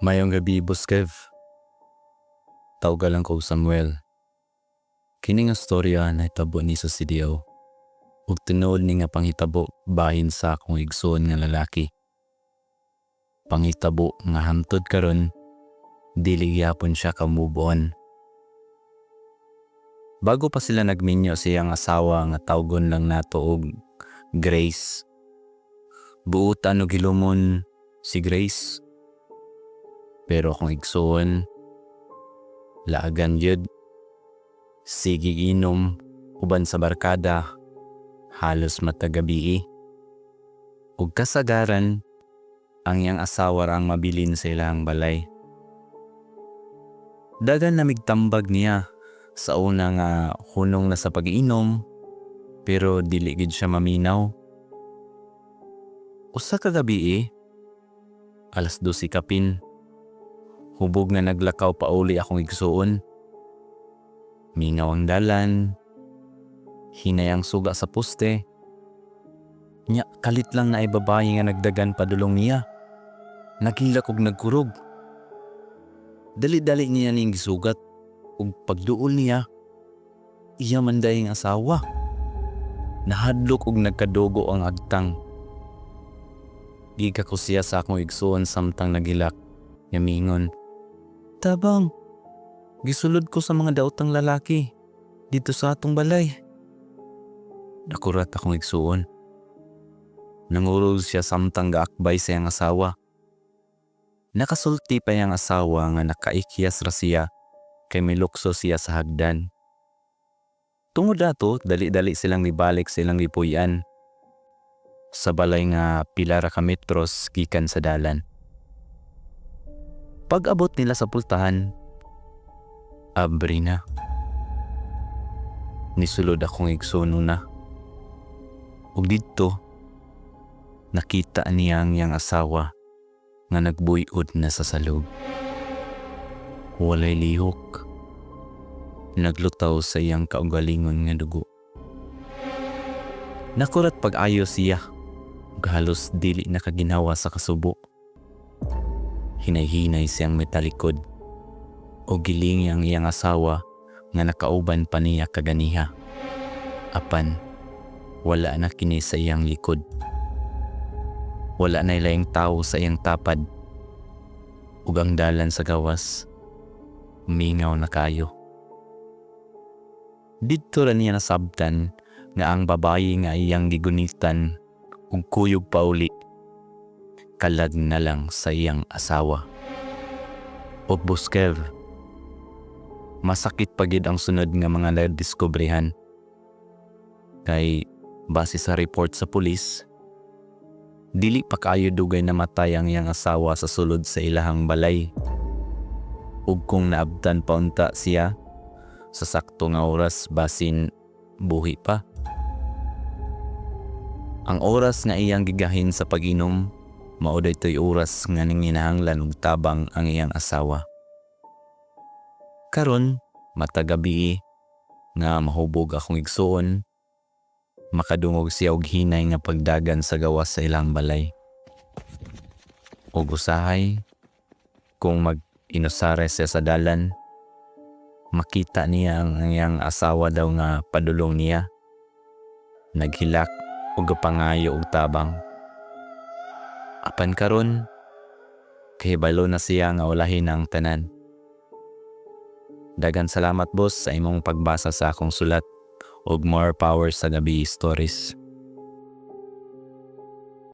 Maayong gabii, Boss Kev. Tawga lang ko Samuel. Kini nga storya nahitabo ni sa CDO. Ug tinuod ni nga panghitabo bahin sa akong igsoon nga lalaki. Panghitabo nga hangtod karon dili gihapon siya ka-move on. Bago pa sila nagminyo sa iyang asawa nga tawgon lang nato og Grace. Buutan og hilumon si Grace. Pero akong igsoon, laagan gyud. Sige inom uban sa barkada halos matag gabii. Ug kasagaran ang iyang asawa ra ang mabilin sa ilang balay. Dagan na migtambag niya sa una nga hunong na sa pag-inom, pero dili gid siya maminaw. Usa ka gabii, 12:00 kapin, hubog nga naglakaw pauli akong igsuon. Mingaw ang dalan, hinay ang suga sa poste. Nya kalit lang naay babaye nga nagdagan padulong niya. Naghilak og nagkurog. Dali-dali niya ning gisugat ug pagduol niya, iya man diay ang asawa. Nahadlok og nagkadugo ang agtang. Giika ko siya sa akong igsuon samtang naghilak nga miingon, "Tabang, gisulod ko sa mga daotang lalaki didto sa atong balay." Nakurat akong igsuon. Nangurog siya samtang gaakbay sa iyang asawa. Nakasulti pa iyang asawa nga nakaikyas ra siya kay milukso siya sa hagdan. Tungod ato, dali-dali silang nibalik sa ilang gipuy-an sa balay nga pila ra ka metros gikan sa dalan. Pag-abot nila sa pultahan, abri na. Nisulod akong igsoon una. Ug didto, nakita niya ang iyang asawa nga nagbuyod na sa salog. Walay lihok. Naglutaw sa iyang kaugalingon nga dugo. Nakurat pag-ayo siya ug halos dili na kaginhawa sa kasubo. Hinay-hinay siyang mitalikod ug gilingi ang iyang asawa nga nakauban pa niya kaganiha. Apan wala na kini sa iyang likod. Wala na laing tawo sa iyang tapad. Ug ang dalan sa gawas, mingaw na kayo. Didto ra niya nasabtan nga ang babayi nga iyang gigunitan ug kuyog pauli kalag na lang sa iyang asawa. Og Boss Kev, masakit pa gid ang sunod nga mga nadiskobrehan. Kay base sa report sa pulis, dili pa kaayo dugay namatay ang iyang asawa sa sulod sa ilahang balay. Ug kung naabtan pa unta siya sa sakto nga oras, basin buhi pa. Ang oras nga iyang gigahin sa pag-inom, mao daytoy oras nga nanginahanglan og tabang ang iyang asawa. Karon, matag gabii nga mahubog akong igsuon, makadungog siya og hinay nga pagdagan sa gawas sa ilang balay. Ug usahay, kung mag-inusare siya sa dalan, makita niya ang iyang asawa daw nga padulong niya. Naghilak ug gapangayo og tabang. Apan karon, kahibalo na siya nga ulahi na ang tanan. Daghan salamat, boss, sa imong pagbasa sa akong sulat ug more power sa Gabii Stories.